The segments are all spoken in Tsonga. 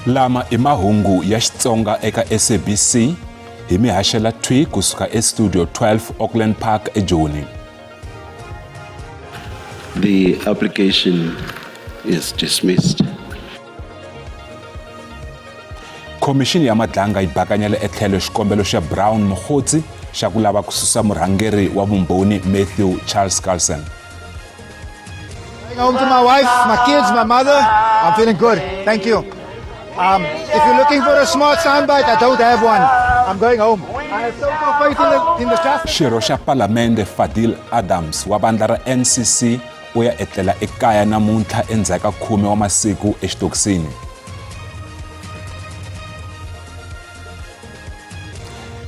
Lama i mahungu ya Xitsonga eka SABC hi mi haxela thwi kusuka eStudio 12 Auckland Park eJoni. The application is dismissed. Khomixini ya Madlanga yi bakanyele etlhelo xikombelo xa Brown Mogotsi xa ku lava ku susa murhangeri wa vumbhoni Matthew Charles Carlson. Going home to my wife, my kids, my mother. I'm feeling good. Thank you. If you're looking for a smart soundbite, I don't have one. I'm going home. I have total faith in the justice. Xirho xa Palamende Fadil Adams wa vandla ra NCC u ya etlela ekaya namuntlha endzhaku ka khume wa masiku exitokisini.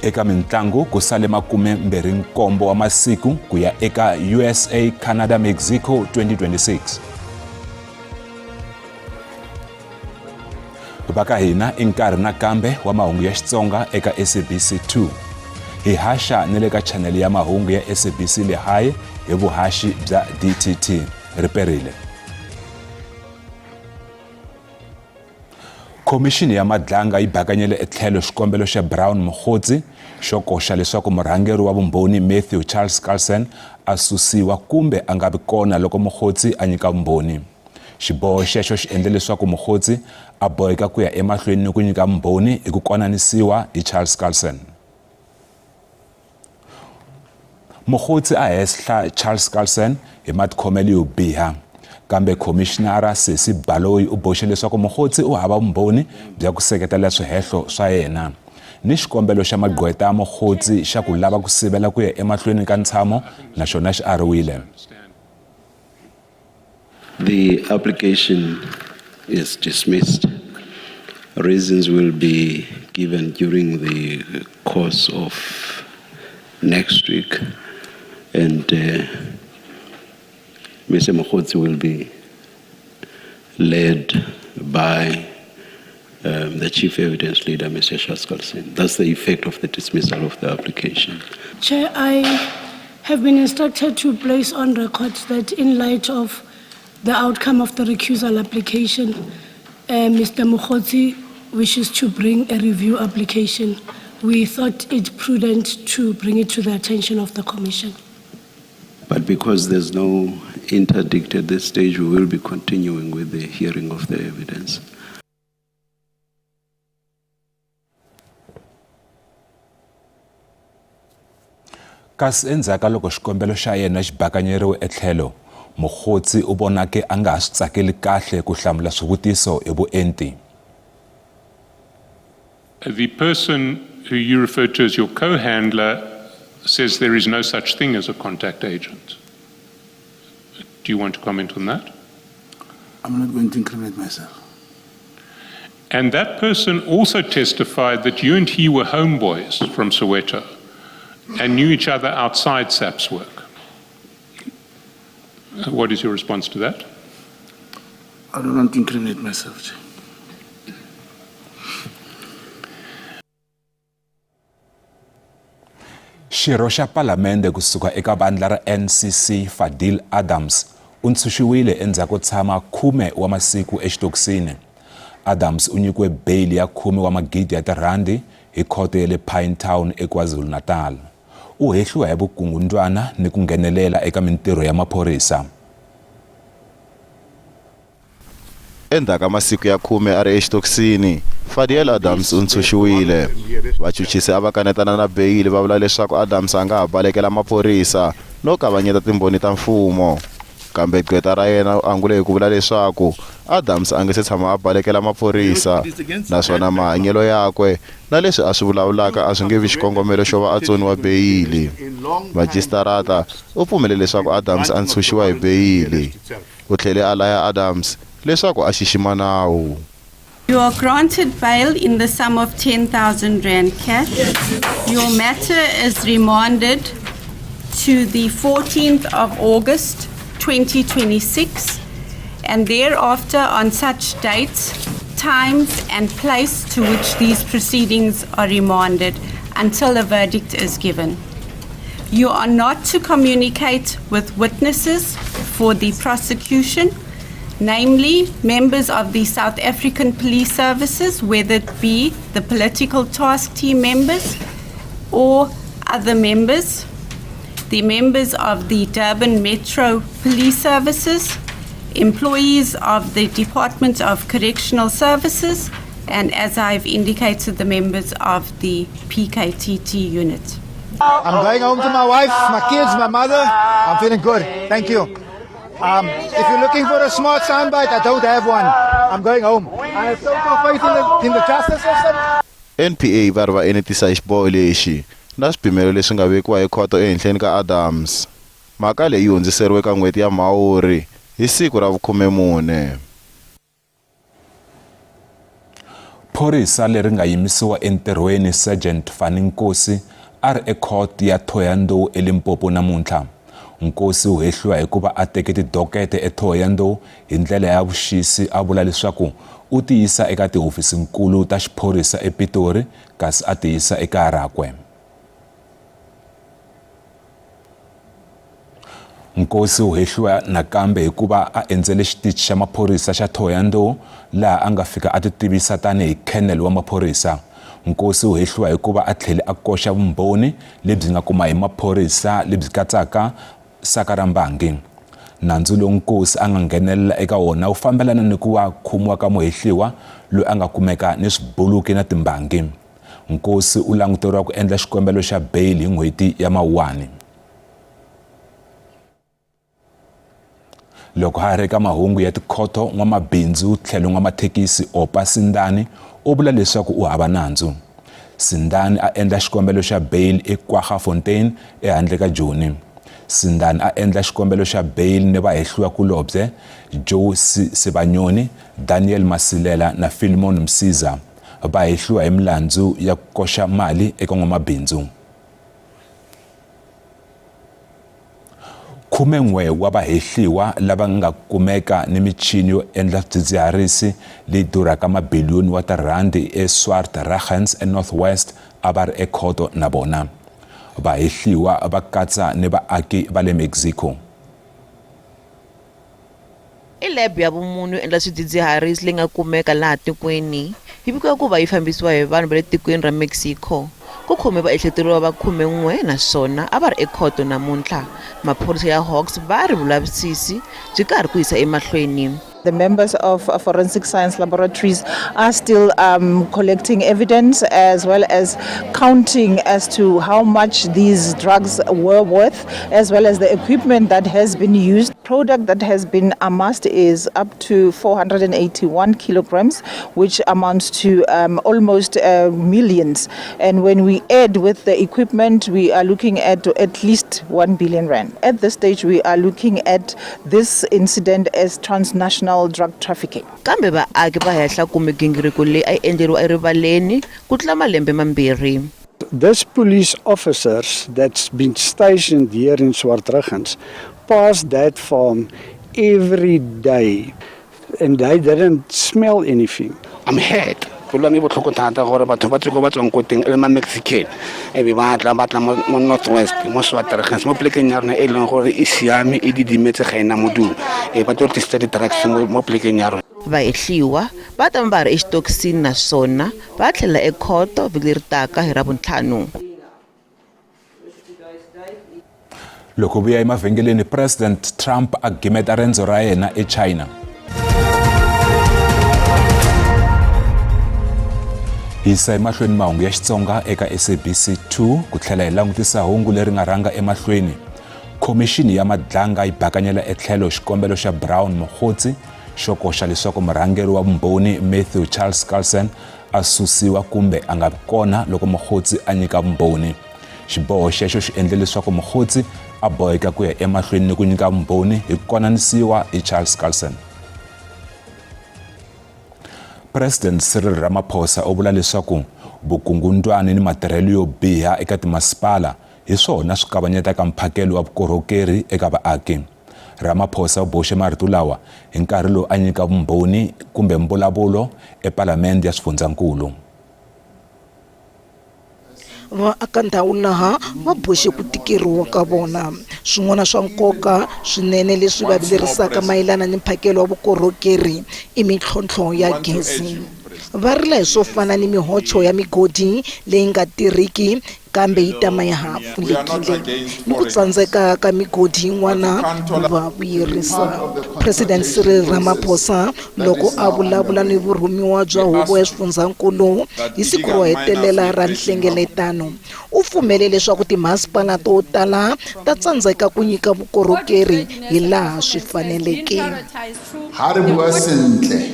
Eka mintlangu ku sale 27 wa masiku ku ya eka USA Canada Mexico 2026. Va ka hina i nkarhi nakambe wa mahungu ya Xitsonga eka SABC 2. Hi haxa ni le ka chanele ya mahungu ya SABC Lehae hi vuhaxi bya DTT. Riperile. Khomixini ya Madlanga yi bakanyele etlhelo xikombelo xa Brown Mogotsi xo koxa leswaku murhangeri wa vumbhoni Matthew Charles Carlson a susiwa kumbe a nga vi kona loko Mogotsi a nyika vumbhoni. Xiboho xexo xi endle leswaku Mogotsi a boheka ku ya emahlweni ni ku nyika vumbhoni hi ku konanisiwa hi Charles Carlson. Mogotsi a hehla Charles Carlson hi matikhomelo yo biha. Kambe khomixinara Sesi Baloyi u boxe leswaku Mogotsi u hava vumbhoni bya ku seketela swihehlo swa yena. Ni xikombelo xa magqweta ya Mogotsi xa ku lava ku sivela ku ya emahlweni ka ntshamo na xona xi ariwile. The application is dismissed. Reasons will be given during the course of next week, and Mr. Mogotsi will be led by the chief evidence leader, Mr. Chaskalson. That's the effect of the dismissal of the application. Chair, I have been instructed to place on record that in light of the outcome of the recusal application, Mr. Mogotsi wishes to bring a review application. We thought it prudent to bring it to the attention of the Commission. But because there's no interdict at this stage, we will be continuing with the hearing of the evidence. Kasi endzhaku ka loko xikombelo xa yena xi bakanyeriwe etlhelo, Mogotsi u vonake a nga ha swi tsakeli kahle ku hlamula swivutiso hi vuenti. The person who you refer to as your co-handler says there is no such thing as a contact agent. Do you want to comment on that? I'm not going to incriminate myself. And that person also testified that you and he were homeboys from Soweto and knew each other outside SAPS work. What is your response to that? I don't want to incriminate myself, Chair. Xirho xa Palamende kusuka eka vandla ra NCC Fadil Adams u ntshunxiwile endzhaku ko tshama khume wa masiku exitokisini. Adams u nyikiwe beyili ya khume wa magidi ya tirhandi hi khoto ya le Pinetown eKwaZulu-Natal. U hehliwa hi vukungundwana ni ku nghenelela eka mintirho ya maphorisa. Endzhaku ka masiku ya khume a ri exitokisini, Fadiel Adams u ntshunxiwile. Vachuchisi a va kanetana na beyili va vula leswaku Adams a nga ha balekela maphorisa no kavanyeta timbhoni ta mfumo. Kambe gqweta ra yena u angule hi ku vula leswaku Adams a nge se tshama a balekela maphorisa naswona mahanyelo yakwe na leswi a swi vulavulaka a swi nge vi xikongomelo xo va a tsoniwa beyili. Majisitarata u pfumele leswaku Adams a ntshunxiwa hi beyili. U tlhele a laya Adams leswaku a xixima nawu. You are granted bail in the sum of 10,000 rand cash. Your matter is remanded to the 14th of August 2026 and thereafter on such dates, times and place to which these proceedings are remanded until a verdict is given. You are not to communicate with witnesses for the prosecution Namely, members of the South African Police Services, whether it be the political task team members or other members, the members of the Durban Metro Police Services, employees of the Department of Correctional Services, and as I've indicated, the members of the PKTT unit. I'm going home to my wife, my kids, my mother. I'm feeling good. Thank you. If you're looking for a smart soundbite, I don't have one. I'm going home. I have total faith in the justice system. NPA va ri va enetisa hi xiboho lexi na swipimelo leswi nga vekiwa hi khoto ehenhleni ka Adams. Mhaka leyi yi hundziseriwe ka n'hweti ya Mhawuri hi siku ra vu-14. Phorisa leri nga yimisiwa entirhweni Sergeant Fani Nkosi a ri ecourt ya Thohoyandou eLimpopo namuntlha. Nkosi u hehliwa hi ku va a teke tidokete eThohoyandou hi ndlela ya vuxisi a vula leswaku u ti yisa eka tihofisinkulu ta xiphorisa ePitori kasi a ti yisa ekaya rakwe. Nkosi u hehliwa nakambe hi ku va a endzele xitichi xa maphorisa xa Thohoyandou laha a nga fika a titivisa tanihi colonel wa maphorisa. Nkosi u hehliwa hi ku va a tlhele a koxa vumbhoni lebyi nga kuma hi maphorisa lebyi katsaka saka ra mbangi. Nandzu lowu Nkosi a nga nghenelela eka wona wu fambelana ni ku va khomiwa ka muhehliwa loyi a nga kumeka ni swibuluki na timbangi. Nkosi u languteriwa ku endla xikombelo xa bail hi n'hweti ya Mawuwani. Loko ha ha ri eka mahungu ya tikhotho, n'wamabindzu tlhelo n'wamathekisi Opa Sindani u vula leswaku u hava nandzu. Sindani a endla xikombelo xa bail eKwaggafontein ehandle ka Joni. Sindani a endla xikombelo xa bail ni vahehliwa-kulobye Joe Sibanyoni, Daniel Masilela na Philemon Msiza va hehliwa hi milandzu ya ku koxa mali eka n'wamabindzu. 11 wa vahehliwa lava nga kumeka ni michini yo endla swidzidziharisi leyi durhaka mabiliyoni wa tirhandi eSwartruggens eNorth West a va ri ekhoto na vona. Vahehliwa va katsa ni vaaki va le Mexico. I lab ya vumune yo endla swidzidziharisi leyi nga kumeka laha tikweni. Yi vikiwa ku va yi fambisiwa hi vanhu va le tikweni ra Mexico. Ku khomiwe vaehleketeriwa va 11 naswona a va ri ekhoto namuntlha. Maphorisa ya Hawks va ri vulavisisi byi karhi ku yisa emahlweni. The members of forensic science laboratories are still collecting evidence as well as counting as to how much these drugs were worth, as well as the equipment that has been used. Product that has been amassed is up to 481 kilograms, which amounts to almost millions. And when we add with the equipment, we are looking at least 1 billion rand. At this stage, we are looking at this incident as transnational drug trafficking. Kambe vaaki va hehla ku migingiriko leyi a yi endleriwa erivaleni ku tlula malembe mambirhi. This police officers that's been stationed here in Swartruggens pass that farm every day and they didn't smell anything. I'm hurt. Pelo ya me e botlhoko thata gore batho ba tswe ko ba tswang ko teng e le ma-Mexican e be ba tla ba tla mo North West mo Swartruggens mo polekeng ya rona e leng gore e siame e didimetse ga ena modumo e ba tlo re tlisetsa di-drugs mo polekeng ya rona. Vahehliwa va ta va va ri exitokisini naswona va tlhelela ekhoto vhiki leri taka hi Ravuntlhanu. Loko vuya emavhengeleni, President Trump a gimeta rendzo ra yena eChina. Yisa emahlweni mahungu ya Xitsonga eka SABC 2 ku tlhela hi langutisa hungu leri nga rhanga emahlweni. Khomixini ya Madlanga yi bakanyela etlhelo xikombelo xa Brown Mogotsi xo koxa leswaku murhangeri wa vumbhoni Matthew Charles Carlson a susiwa kumbe a nga vi kona loko Mogotsi a nyika vumbhoni. Xiboho xexo xi endle leswaku Mogotsi a boheka ku ya emahlweni ni ku nyika vumbhoni hi ku konanisiwa hi Charles Carlson. President Cyril Ramaphosa u vula leswaku vukungundwani ni matirhelo yo biha eka timasipala hi swona swi kavanyetaka mphakelo wa vukorhokeri eka vaaki. Ramaphosa u boxe marito lawa hi nkarhi lowu a nyika vumbhoni kumbe mbulavulo ePalamende ya Swifundzhankulu. Vaakandhawu laha va boxe ku tikeriwa ka vona. Swin'wana swa nkoka swinene leswi va vilerisaka mayelana ni mphakelo wa vukorhokeri i mintlhontlho ya gezi. Va rila hi swo fana ni mihocho ya migodi leyi nga tirhiki kambe yi tama ya ha pfulekile ni ku tsandzeka ka migodi yin'wana ku va vuyerisa. President Cyril Ramaphosa loko a vulavula ni vurhumiwa bya huvo ya swifundzhankulu hi siku ro hetelela ra nhlengeletano u pfumele leswaku timasipala to tala ta tsandzeka ku nyika vukorhokeri hi laha swi faneleke. Ha re bua sentle,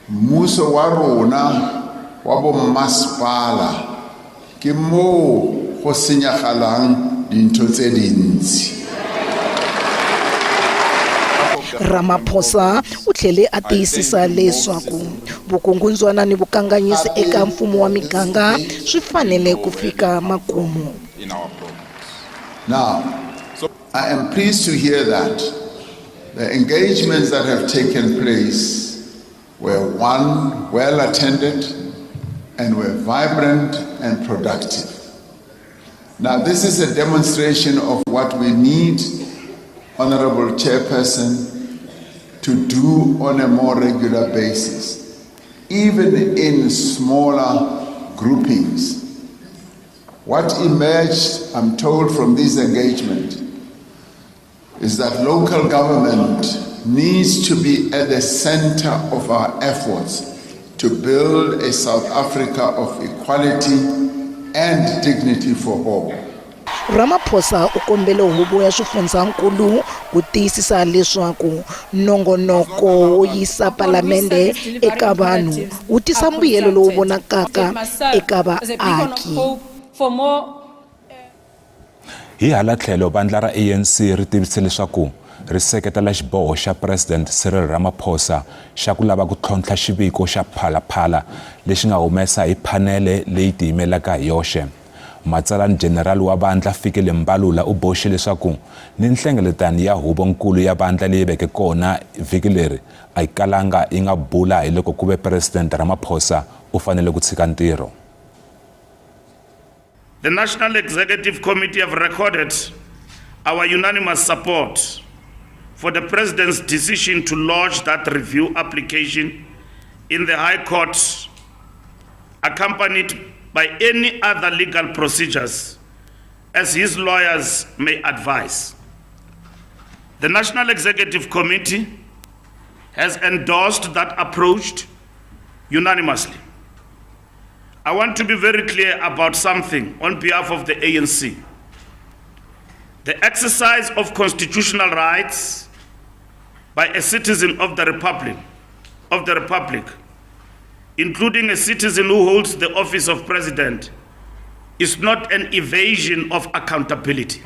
mmuso wa rona wa bommasepala ke moo go senyagalang dintho tse dintsi. Ramaphosa u tlhele a tiyisisa leswaku vukungundzwana ni vukanganyisi eka mfumo wa miganga swi fanele ku fika makumu. Now, I am pleased to hear that the engagements that have taken place were one, well attended and were vibrant and productive. Now, this is a demonstration of what we need, Honorable Chairperson, to do on a more regular basis, even in smaller groupings. What emerged, I'm told, from this engagement is that local government needs to be at the center of our efforts to build a South Africa of equality and dignity for all. Ramaphosa u kombele huvo ya swifundzhankulu ku tiyisisa leswaku nongonoko wo yisa palamende eka vanhu wu tisa mbuyelo lowu vonakaka eka vaaki. Hi hala tlhelo, vandla ra ANC ri tivise leswaku ri seketela xiboho xa President Cyril Ramaphosa xa ku lava ku tlhontlha xiviko xa Phala Phala lexi nga humesa hi phanele leyi tiyimelaka hi yoxe. Matsalani Jenerali wa vandla Fikile Mbalula u boxe leswaku ni nhlengeletano ya huvonkulu ya vandla leyi veke kona vhiki leri a yi kalanga yi nga bula hi loko ku ve President Ramaphosa u fanele ku tshika ntirho. The National Executive Committee have recorded our unanimous support for the President's decision to lodge that review application in the High Court, accompanied by any other legal procedures as his lawyers may advise. The National Executive Committee has endorsed that approach unanimously. I want to be very clear about something on behalf of the ANC. The exercise of constitutional rights by a citizen of the Republic, of the Republic, including a citizen who holds the office of president, is not an evasion of accountability.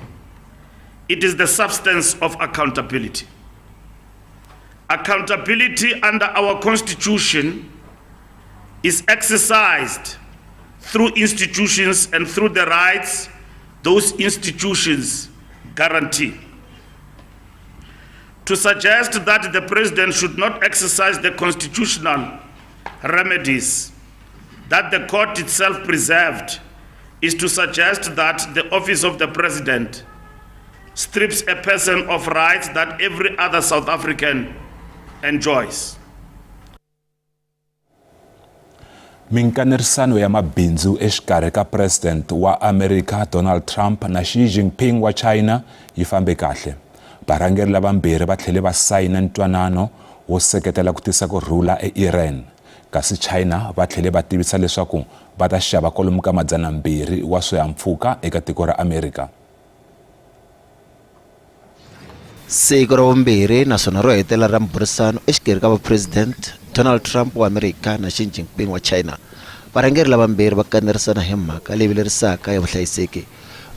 It is the substance of accountability. Accountability under our constitution is exercised through institutions and through the rights those institutions guarantee. To suggest that the president should not exercise the constitutional remedies that the court itself preserved is to suggest that the office of the president strips a person of rights that every other South African enjoys. Minkanerisano ya mabindzu exikarhi ka President wa Amerika Donald Trump na Xi Jinping wa China yi fambe kahle. Varhangeri lavambirhi va tlhele va sayina ntwanano wo seketela ku tisa ku rhula eIran. Kasi China va tlhele va tivisa leswaku va ta xava kwalomu ka 200 wa swihahampfhuka eka tiko ra Amerika. Siku ra vumbirhi naswona ro hetelela ra miburisano exikarhi ka Vapresident Donald Trump wa Amerika na Xi Jinping wa China, varhangeri lavambirhi va kanerisana hi mhaka leyi vilerisaka ya vuhlayiseki,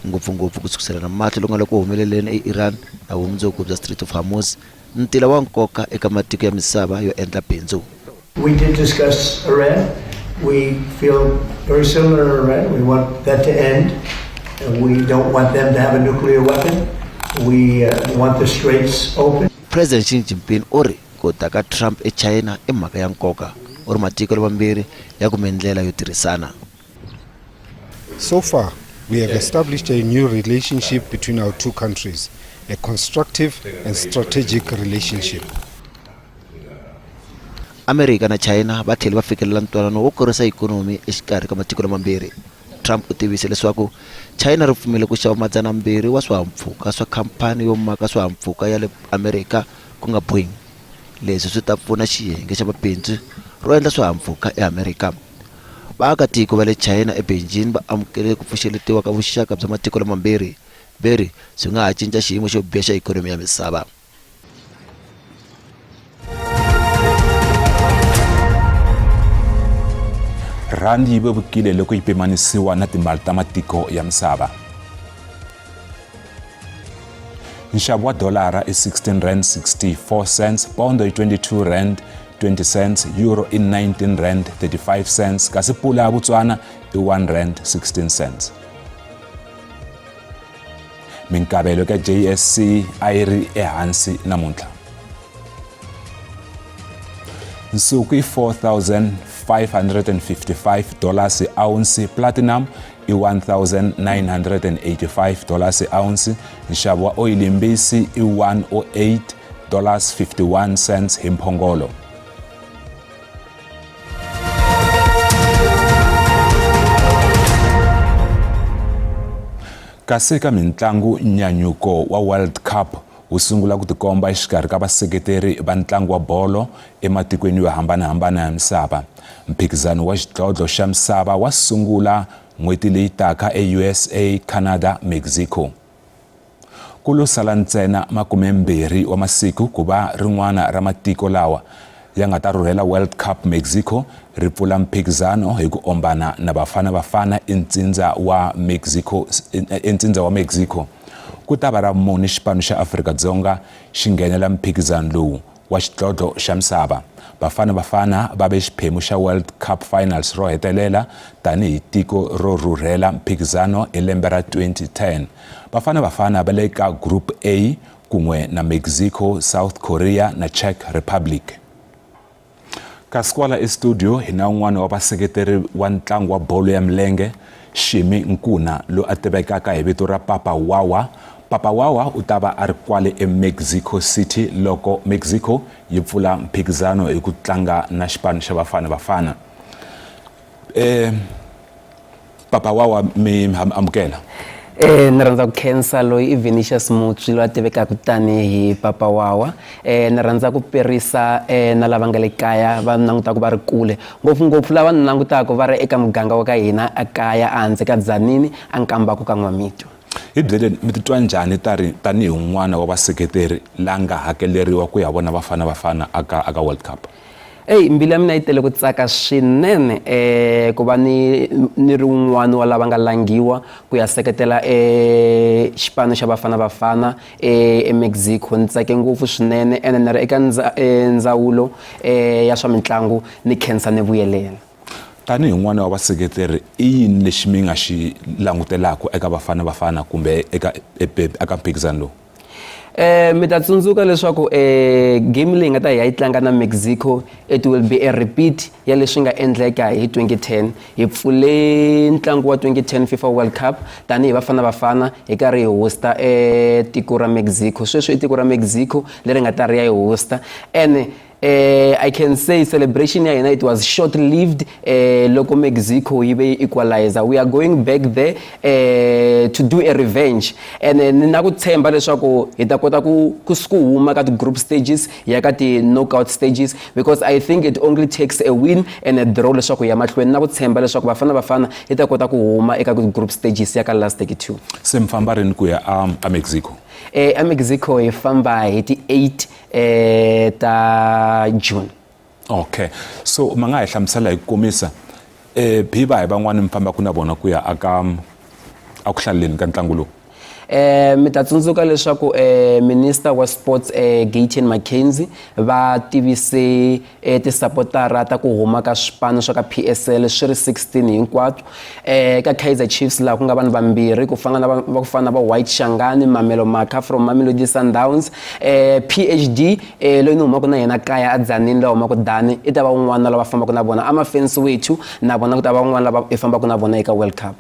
ngopfu-ngopfu ku sukiselana mahlo loku nga le ku humeleleni eIran na vumundzuku bya Strait of Hormuz, ntila wa nkoka eka matiko ya misava yo endla bindzu. We did discuss Iran. We feel very similar to Iran. We want that to end. We don't want them to have a nuclear weapon. We want the straits open. President Xi Jinping u ri ku ta ka Trump eChina i mhaka ya nkoka. U ri matiko lamambirhi ya kume ndlela yo tirhisana. So far, We have established a new relationship between our two countries, a constructive and strategic relationship. Amerika na China va tlhele va fikelela ntwanano wo kurisa ikhonomi exikarhi ka matiko lamambirhi. Trump u tivise leswaku China ri pfumele ku xava 200 wa swihahampfhuka swa khamphani yo maka swihahampfhuka ya le Amerika ku nga Boeing. Leswi swi ta pfuna xiyenge xa mabindzu ro endla swihahampfhuka eAmerika. Vaakatiko va le China eBeijing va amukele ku pfuxeletiwa ka vuxaka bya matiko lamambirhi, ve ri swi nga ha cinca xiyimo xo biha xa ikhonomi ya misava. Rhandi yi vevukile loko yi pimanisiwa na timali ta matiko ya misava. Nxavo wa dolara i 16 rand 64 cents, pondo i 22 rand 20 cents, euro i 19 rand 35 cents, kasi pula ya Botswana i 1 rand 16 cents. Minkavelo ka JSC a yi ri ehansi namuntlha. Nsuku i 4555 dollars hi ounce, platinum i 1985 dollars hi ounce, nxavo wa oyili mbisi i 108 dollars 51 cents hi mphongolo. Kasi eka mintlangu nyanyuko wa World Cup wu sungula ku tikomba exikarhi ka vaseketeri va ntlangu wa bolo ematikweni yo hambanahambana ya misava. Mphikizano wa xidlodlo xa misava wa sungula n'hweti leyi taka eUSA, Canada, Mexico. Ku lo sala ntsena makumembirhi wa masiku ku va rin'wana ra matiko lawa ya nga ta rhurhela World Cup Mexico ri pfula mphikizano hi ku ombana na Bafana Bafana entsindza wa Mexico entsindza wa Mexico. Ku ta va ra vumune xipano xa Afrika-Dzonga xi nghenela mphikizano lowu wa xidlodlo xa misava. Bafana Bafana va ve xiphemu xa World Cup Finals ro hetelela tanihi tiko ro rhurhela mphikizano hi lembe ra 2010. Bafana Bafana va le ka Group A kun'we na Mexico, South Korea na Czech Republic. Kasi kwala estudio hi na un'wana wa vaseketeri wa ntlangu wa bolo ya milenge, Shimi Nkuna, loyi a tivekaka hi vito ra Papa Wawa. Papa Wawa u ta va a ri kwale eMexico City loko Mexico yi pfula mphikizano hi ku tlanga na xipano xa Bafana Bafana. Eh, Papa Wawa mi amukela. Eh ni rhandza ku khensa loyi i Venetius Mutswi loyi a tivekaka tanihi Papa Wawa. Eh ni rhandza ku perisa eh na lava nga le kaya va langutaka va ri kule ngopfungopfu lava ni langutaka va ri eka muganga wa ka hina ekaya ehansi ka Dzanini eNkambaku ka N'wamitwa. Hi byeleni mi titwa njhani tari tanihi un'wana wa vaseketeri la nga hakeleriwa ku ya vona Bafana Bafana aka aka World Cup? Eyi mbilu ya mina yi tele ku tsaka swinene um ku va ni ni ri wun'wani wa lava nga langiwa ku ya seketela um xipano xa Bafana Bafana eMexico ni tsake ngopfu swinene ene ni ri eka ndzawulo um ya swa mitlangu ni khensa ni vuyelela. Tanihi un'wana wa vaseketeri i yini lexi mi nga xi langutelaka eka Bafana Bafana kumbe eka eka mphikizano lowu? Eh mi ta tsundzuka leswaku eh game leyi nga ta hi ya yi tlanga na Mexico it will be a repeat ya leswi nga endleka hi 2010 hi pfule ntlangu wa 2010 FIFA World Cup tanihi Bafana Bafana hi karhi hi hosta eh tiko ra Mexico sweswi i tiko ra Mexico leri nga ta ri ya yi hosta ene Eh, I can say celebration ya hina it was short lived eh, loko Mexico yi ve yi equalizer we are going back there eh, to do a revenge and eh, ni na ku tshemba leswaku hi ta kota ku ku ku huma ka ti-group stages hi ya ka ti-knockout stages because I think it only takes a win and a draw leswaku hi ya mahlweni na ku tshemba leswaku Bafana Bafana yi ta kota ku huma eka group stages ya ka last 32 se mi famba rini ku ya a, a Mexico eh, a Mexico hi famba hi ti-8 eh, ta June. Okay so ma nga hi hlamusela hi ku komisa eh bi va hi van'wani mi fambaka na vona ku ya aka a ku hlaleleni ka ntlangu lowu Eh mi ta tsundzuka leswaku eh minister wa sports eh Gayton McKenzie va tivise eh tisapotara ta ku huma ka swipano swa ka PSL swi ri 16 hinkwato eh ka Kaizer Chiefs laha ku nga vanhu vambirhi ku fana na va ku fana na va White Shangani Mamelo Makha from Mamelodi Sundowns eh PhD eh loyi ni humaka na yena kaya adzanini loyi humaka Dani i ta va un'wana lava fambaka na vona ama fans wethu na vona ku ta va un'wana lava hi fambaka na vona eka World Cup.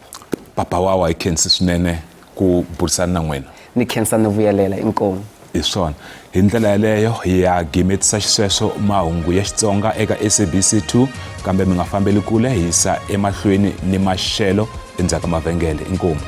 Papa Wawa hi khensi swinene ku burisana na n'wina. Ni khensa ni vuyelela, inkomu. Hi swona. Hi ndlela yaleyo hi ya gimetisa xisweswo mahungu ya Xitsonga eka SABC 2, kambe mi nga fambeli kule, hi yisa emahlweni ni maxelo endzhaku ka mavhengele. Inkomu.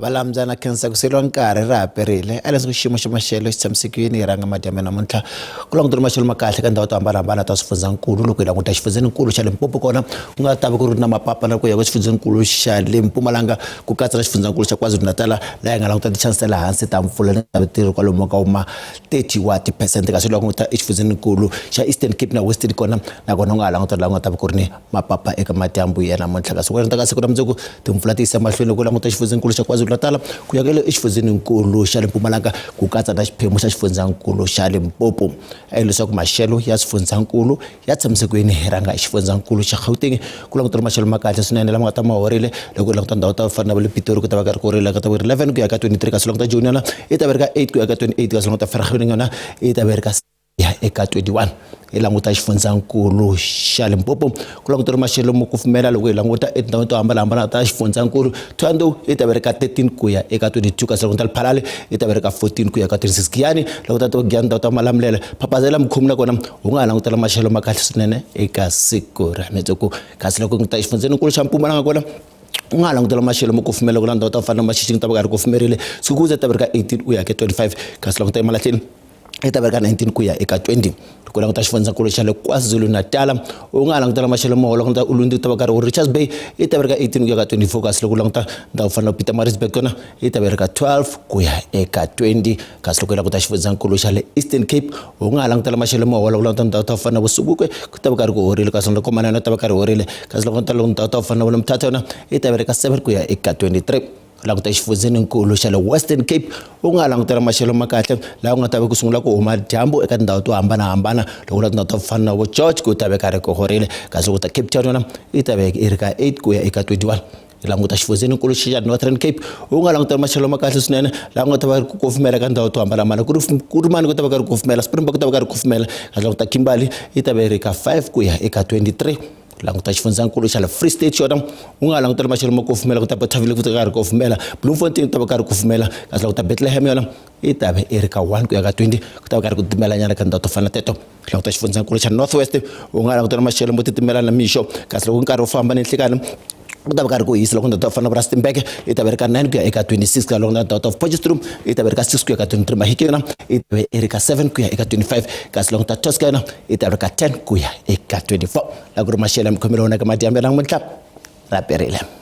Valambyana khensa ku seliwa nkarhi ra ha perile a leswi xiyimo xa maxelo xi tshamisekile hi rhanga madyambe namuntlha ku langutela maxelo ma kahle ka ndhawu to hambanahambana ta swifundzankulu loko hi languta xifundzenikulu xa Limpopo kona ku nga ta va ku ri na mapapa na ku ya ka xifundzenikulu xa le Mpumalanga ku katsa na xifundzankulu xa KwaZulu-Natal laha hi nga languta ti-chance ta le hansi ta mpfula ni ta ti ri kwalomu ka ma 30 wa ti-percent kasi loko languta exifundzenikulu xa Eastern Cape na Western kona nakona u nga ha languta laha ku nga ta va ku ri ni mapapa eka madyambu ya namuntlha kasi ku ka siku ra mundzuku timpfula ti yisa mahlweni loko u languta xifundzenikulu xa KwaZulu-Natal ku ya ka le exifundzenikulu xa le Mpumalanga ku katsa na xiphemu xa xifundzankulu xa Limpopo leswaku maxelo ya swifundzankulu ya tshamise ku yini hi rhanga xifundzankulu xa Gauteng ku langutela maxelo ma kahle swinene lama nga ta ma horile loko u languta ndhawu ta fana na va le Pitori ku ta va ka ri ku rile ka ta va ri 11 ku ya ka 23 kasi languta Joni yona yi ta va ri ka 8 ku ya ka 28 kasi languta Vereeniging yona yi ta va ri ka ya eka 21 hi languta xifundzankulu xa Limpopo ku langutela maxelo mo kufumela loko hi languta etindhawini to hambanahambana ta xifundzankulu Thohoyandou yi ta va ri ka 13 ku ya eka 22 kasi languta Lephalale yi ta va ri ka 14 ku ya ka 26 Giyani languta to Giyani ndhawu ta Malamulele Phapazela Mukhomi nakona u nga ha langutela maxelo ma kahle swinene eka siku ra mundzuku kasi loko ta xifundzenikulu xa Mpumalanga kona u nga ha langutela maxelo mo kufumela ku na ndhawu ta fana na Mashishini ta va ka ri kufumerile Skukuza ta va ri ka 18 u ya ka 25 kasi languta eMalahleni yi ta va ri ka 19 ku ya eka 20 ku languta xifundzankulu xa le KwaZulu-Natal u nga ha langutela maxelo mo hola ku Ulundi ta va karhi u Richards Bay yi ta va ri ka 18 ku ya ka 24 kasi loko u languta ndhawu fana na Pietermaritzburg yona yi ta va ri ka 12 ku ya eka 20 kasi loko u languta xifundzankulu xa le Eastern Cape u nga ha langutela maxelo mo hola ku languta ndhawu ta fana na Vusubukwe ku ta va karhi ku horile kasi loko Komana ta va karhi horile kasi loko ndhawu ta fana na Mthatha yona yi ta va ri ka 7 ku ya eka 23 languta exifundzheninkulu xa le Western Cape u nga langutela maxelo ma kahle laha ku nga ta va ku sungula ku huma dyambu eka tindhawu to hambanahambana loko la tindhawu ta ku fana na vo George ku ta ve karhi ku horile kasi loko ta Cape Town yona yi ta ve yi ri ka 8 ku ya eka 21 languta xifundzheninkulu xa Northern Cape u nga langutela maxelo ma kahle swinene laha ku nga ta va ku kufumela ka ndhawu to hambanahambana ku ri ku ri mani ku ta va karhi ku kufumela Springbok ku ta va karhi ku kufumela kasi languta Kimberley yi ta va yi ri ka 5 ku ya eka 23 languta xifundzankulu xa le Free State xona u nga langutela maxelo ma kufumela ku ta Bothaville ku ta karhi kufumela Bloemfontein ku ta va karhi kufumela kasi languta Bethlehem yona yi ta va yi ri ka 1 ku ya ka 20 ku ta va karhi ku timelanyana ka ndhawu to fana na teto languta xifundzankulu xa North West u nga langutela maxelo mo titimela na mixo kasi loko nkarhi wu famba ni nhlikani ku ta va karhi ku hisa loko ndhawu to fana na Rustenburg yi ta va ri ka 9 ku ya eka 26 ka loko ndhawu ta Potchefstroom yi ta va ri ka 6 ku ya ka 23 Mahikeng yona yi ta va yi ri ka 7 ku ya eka 25 kasi loko ta Tosca yona yi ta va ri ka 10 ku ya eka 24 la ku ri maxelo ya mikhomelo wona ka madyambe namuntlha ra perile.